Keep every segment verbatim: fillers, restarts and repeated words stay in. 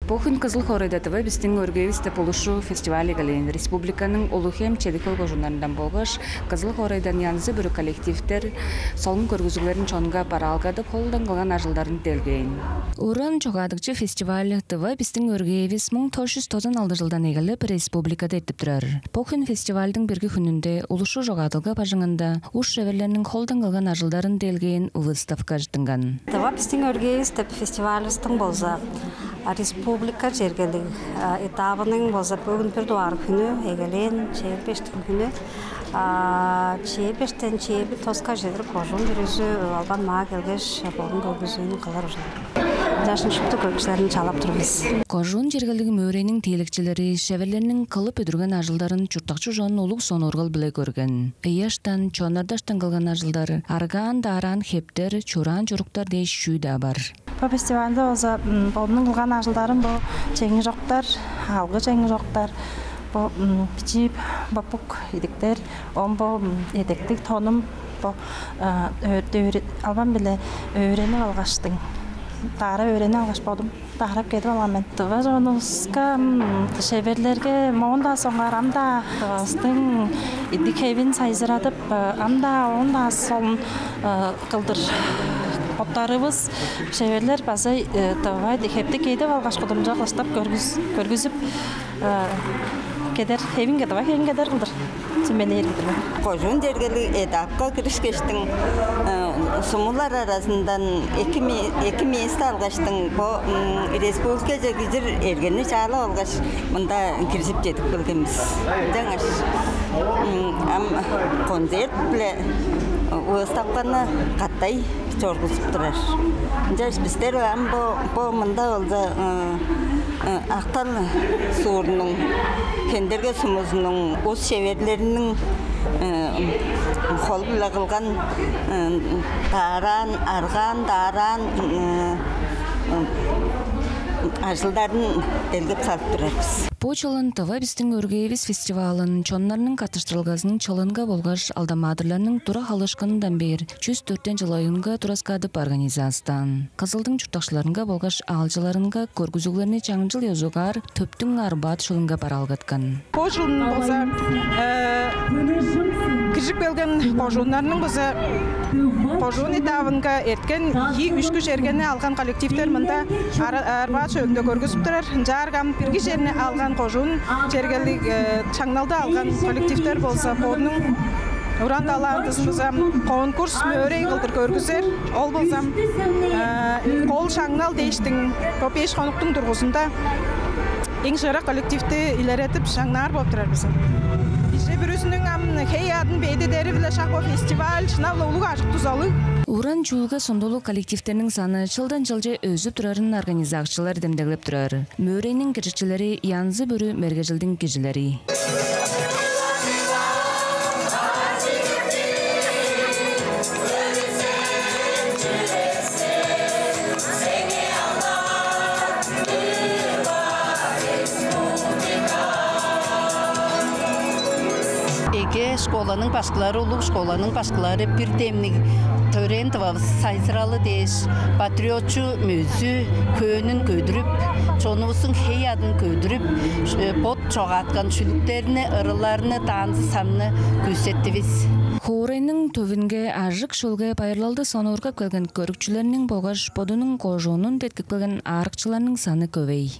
Бо хүн Кызыл хоорайда «Тыва — бистиң өргээвис» деп улусчу фестиваль эгелээн. Республиканың Улуг-Хем, Чеди-Хөл кожууннарындан болгаш Кызыл хоорайдан янзы-бүрү коллективтер солун көргүзүглерин чонга бараалгадып, холдан кылган ажылдарын делгээн. Уран чогаадыкчы фестиваль «Тыва — бистиң өргээвис» муң тос чүс тозан алды чылдан эгелеп республикада эртип турар. Бо хүн фестивальдың бирги хүнүнде улусчу чогаадылга бажыңында ус-шеверлерниң холдан кылган ажылдарын делгээн выставка ажыттынган. «Тыва — бистиң өргээвис» деп фестивалывыстың болза республика чергелиг этабының болза бөгүн бир дугаар хүнү эгелээн, чээрби бештиң хүнү. Чээрби бештен чээрби тоска чедир кожуун бүрүзү албан маа келгеш, бодун көргүзүүн кылыр ужурлуг. Ынчаашын шупту көрүкчүлерин чалап тур бис. Кожуун чергелиг мөөрейниң тиилекчилери шеверлерниң кылып үдүрген ажылдарын чурттакчы чон улуг сонуургал-биле көрген. Ыяштан, чонар-даштан кылган ажылдар, аргаан-даараан хептер, чураан чуруктар дээш чүү-даа бар. Бо фестивальда болза бодумнуң кылган ажылдарым бо чеңи чоктар, алгы чеңи чоктар, бо бичии бапук идиктер, оон бо эдектиг тонум, бо албан-биле өөренип алгаштың, даара өөренип алгаш, бодум даарап кедип алган мен. Тыва чонувуска, шеверлерге моон-даа соңгаар ам-даа Тывавыстың идик-хевин сайзырадып, ам-даа оон-даа солун кылдыр боттарывыс, шеверлер база тыва идик-хевти кедип алгаш, кудумчу кылаштап көргүзүп кедер, хевин кедип, тыва хевин кедер кылдыр сүмелээр-дир мен. Кожуун чергелиг этапка киришкештиң, сумулар аразындан эки место алгаштың, бо республикаже кижир эргени чаалап алгаш, мында киржип чедип келген бис. Ынчангаш ам концерт-биле выставканы катай чоргузуп турар. Ынчангаш бистер ам бо мында болза Актал суурунуң, Хендерге сумузунуң ус-шеверлериниң холу-биле кылган даараан, аргаан-даараан ажылдарын делгеп салып турар бис. Бо чылын «Тыва — бистиң өргээвис» фестивалын чоннарның каттыштырылгазының чылынга болгаш алдан-маадырларның тура халыышкынындан бээр чүс дөртен чыл оюнга тураскаадып организастаан. Кызылдың чурттакчыларынга болгаш аалчыларынга көргүзүглерни чаңчыл ёзугаар төптүң арбаат шөлүнге бараалгаткан. Бо чылын болза киржип келген кожууннарның болза кожуун этабынга эрткен ийи, үшкү чергени алган коллективтер мында арбаат шөлүнде көргүзүп турар. Ынчаарга ам бирги черни алган кожуун чергелиг, чаңналды алган коллективтер болза бодунуң уран талантызын база конкурс, мөөрей кылдыр көргүзер. Ол болза кол шаңнал дээштиң, бо беш хонуктуң дургузунда эң шыырак коллективти илередип шаңнаар болуп турар бис. Кижи бүрүзүнүң ам хей-аъдын бедидери-биле шак бо фестиваль шынап-ла улуг ажык-дузалыг. Уран чүүлге сундулуг коллективтерниң саны чылдан чылче өзүп турарын организакчылар демдеглеп турар. Мөөрейниң киржикчилери — янзы-бүрү мергежилдиң кижилери. Эге школаның башкылары, улуг школаның башкылары бир демниг төрээн Тывавыс сайзыралы дээш, патриотчу мөзү, хөөнүн көдүрүп, чонувустуң хей-аъдын көдүрүп, бот чогааткан шүлүктерни, ырыларны, танцы-самны күүсеттивис. Хоорайның төвүнге ажык шөлге байырлалды сонуургап келген көрүкчүлерниң болгаш бодунуң кожуунун деткип келген аарыкчыларның саны көвей.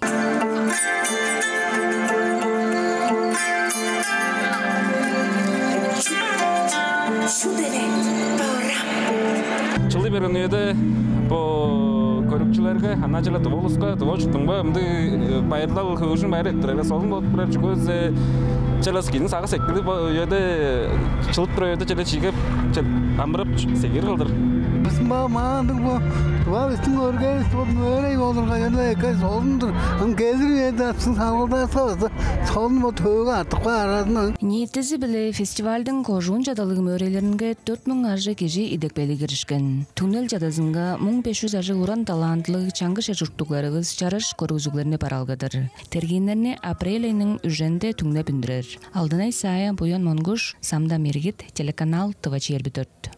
Чылый берген үеде бо көрүкчүлерге, анаа чылы тыва улуска, тыва чурттуңга ындыг байырлал, хөгжүм байыр эрттирер эвес, солун болуп турар. Чүге дизе чылыс кижиниң сагыш сеткили бо үеде, чылып турар үеде черле чиигеп, амырап, сегир кылдыр. Бистиң бо маандыг бо Тыва — бистиң өргээвис, бо мөөрей болурга черле эки солун-дур. Ам келир үеде бистиң салгылдааска база солун бо төөгү артып каар аразында. Ниитизи-биле фестивальдың кожуун чадалыг мөөрейлеринге дөрт муң ажыг кижи идепкейлиг киришкен. Түңнел чадазынга муң беш чүс ажыг уран талантылыг чаңгыс чер-чурттугларывыс чараш көргүзүглерни бараалгадыр. Тергииннерни апрель айының үженде түңнеп үндүрер. Алдынай Саая, Буян Монгуш, Самда Миргит, телеканал «Тыва чээрби дөрт».